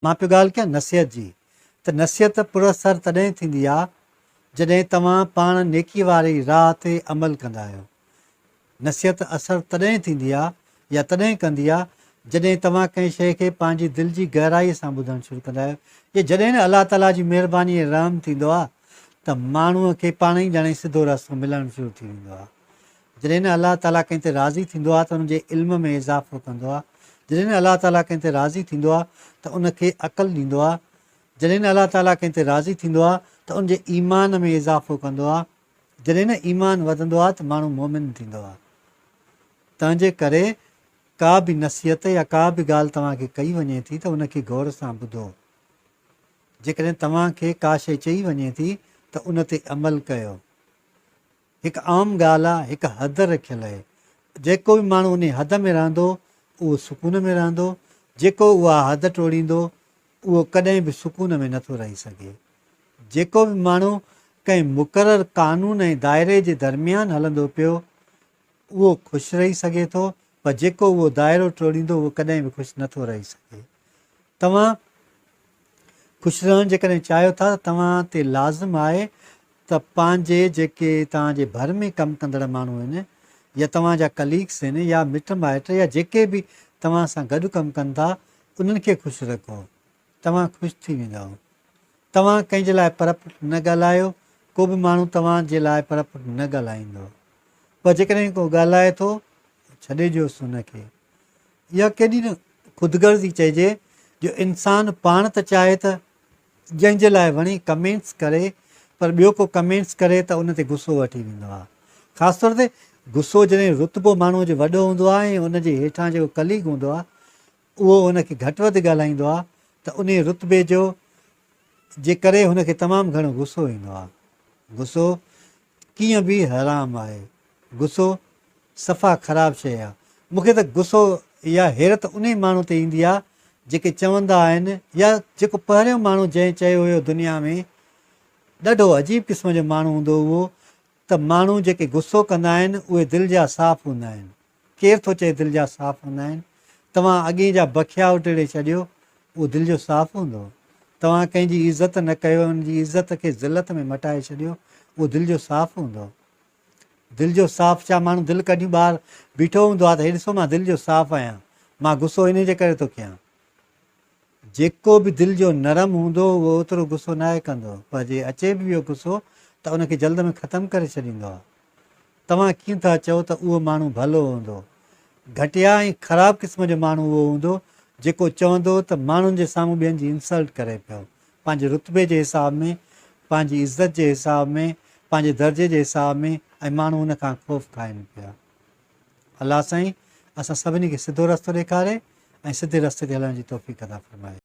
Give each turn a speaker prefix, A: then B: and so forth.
A: مان پيو ڳالهه ڪيان نصيحت جي ته نصيحت پر اثر تڏهن ٿيندي آ جڏهن توهان پاڻ نيڪي واري راهه تي عمل ڪندا آهيو. نصيحت اثر تڏهن ٿيندي آ يا تڏهن ڪندي آ جڏهن توهان ڪنهن شيء کي پنهنجي دل جي گهرائي سان ٻڌڻ شروع ڪندا آهيو يا جڏهن نه الله تعاليٰ جي مهرباني ۽ رحم ٿيندو آ ته ماڻهوء کي پاڻ ئي ڄڻ ئي سڌو رستو ملڻ شروع ٿي ويندو آ. جڏهن نه الله تعاليٰ ڪنهن تي راضي ٿيندو آهي ته ان جي علم ۾ اضافو ڪندو آهي. جڏهن نه الله تعاليٰ ڪنهن تي راضي ٿيندو آهي ته ان کي عقل ڏيندو آهي. جڏهن نه الله تعاليٰ ڪنهن تي راضي ٿيندو آهي ته ان جي ايمان ۾ اضافو ڪندو آهي. جڏهن نه ايمان وڌندو آهي ته ماڻهو مؤمن ٿيندو آهي. تنهنجي ڪري ڪا به نصيحت يا ڪا به ڳالهه توهان کي ڪئي وڃي ٿي ته ان کي غور سان ٻڌو. جيڪڏهن توهان کي ڪا شيء چئي وڃي ٿي ته ان تي عمل ڪيو. هڪ عام ڳالهه آ، هڪ حد رکيل اهي. جيڪو به ماڻهو انهي حد ۾ رهندو، اهو سڪون ۾ رهندو، جيڪو اها حد ٽوڙيندو، اهو ڪڏهن به سڪون ۾ نٿو رهي سگهي. جيڪو به ماڻهو ڪنهن مقرر قانون ۽ دائري جي درميان هلندو پيو، اهو خوش رهي سگهي ٿو، پر جيڪو اهو دائرو ٽوڙيندو، اهو ڪڏهن به خوش نٿو رهي سگهي. توهان خوش رهڻ جيڪڏهن چاهيو ٿا ته توهان تي لازم آهي ته پنهنجي جيڪي توهان جي ڀر ۾ ڪم ڪندڙ ماڻهو آهن يا توهان جا ڪليگس آهن يا مٽ مائٽ يا جيڪي به توهان سان گڏ ڪم ڪن ٿا انهن کي خوش رکو توهان خوش ٿي ويندؤ. توهان ڪنهن جي لاء پرپٺ نه ڳالهايو ڪو به ماڻهو توهان جي لاء پرپٺ نه ڳالهائيندو پر جيڪڏهن ڪو ڳالهائي ٿو ڇڏي ڏيوس ان کي. اها ڪيڏي نه خودغرضي چئجي جو انسان پاڻ ته چاهي ته جنهن جي لاء وڻي ڪمينٽس ڪري پر ٻيو ڪو ڪمينٽس ڪري ته ان تي غصو وٺي ويندو آهي. خاص طور تي غصو جڏهن رتبو ماڻهوء جو وڏو هوندو آهي ۽ ان جي هيٺان جيڪو ڪليگ هوندو آهي اهو ان کي گهٽ وڌ ڳالهائيندو آهي ته انهي رتبي جو جي ڪري هن کي تمام گهڻو غصو ايندو آهي. غصو ڪيئن به حرام آهي. غصو صفا خراب شيء آ. مون کي ته غصو يا حيرت انهي ماڻهو تي ايندي آ جيڪي چوندا آهن يا جيڪو پهريون ماڻهو جنهن چيو هيو دنيا ۾ ڏاڍو عجيب قسم جو ماڻهو هوندو اهو ته ماڻهو جيڪي غصو ڪندا آهن اهي دل جا صاف هوندا آهن. ڪير ٿو چئي دل جا صاف هوندا آهن؟ توهان اڳئين جا بکيا اڊيڙي ڇڏيو اهو دل جو صاف هوندو؟ توهان ڪنهن جي عزت نه ڪيو ۽ ان جي عزت کي ذلت ۾ مٽائي ڇڏيو اهو دل جو صاف هوندو؟ دل جو صاف ڇا ماڻهو دل ڪڍيون ٻاهر بيٺو هوندو آهي ته هي ڏسو مان دل جو صاف آهيان مان غصو انهي جي ڪري ٿو ڪيان. جيڪو به دل جو نرم هوندو اهو اوترو غصو ناهي ڪندو پر جي اچي به ويو غصو ته ان کي جلد ۾ ختم ڪري ڇڏيندو آهي. توهان ڪيئن ٿا چئو ته اهو ماڻهو ڀلو هوندو؟ گهٽيا ۽ خراب قسم جو ماڻهو اهو هوندو جيڪو چوندو ته ماڻهن جي سامهون ٻين جي انسلٽ ڪري پيو. پنهنجي رتبي جي حساب ۾، پنهنجي عزت جي حساب ۾، پنهنجي درجي جي حساب ۾ ۽ ماڻهو ان کان خوف کائن پيا. الله سائين اسان سڀني کي سڌو رستو ڏيکاري ۽ سڌي رستي تي هلڻ جي توفيق عطا فرمائي.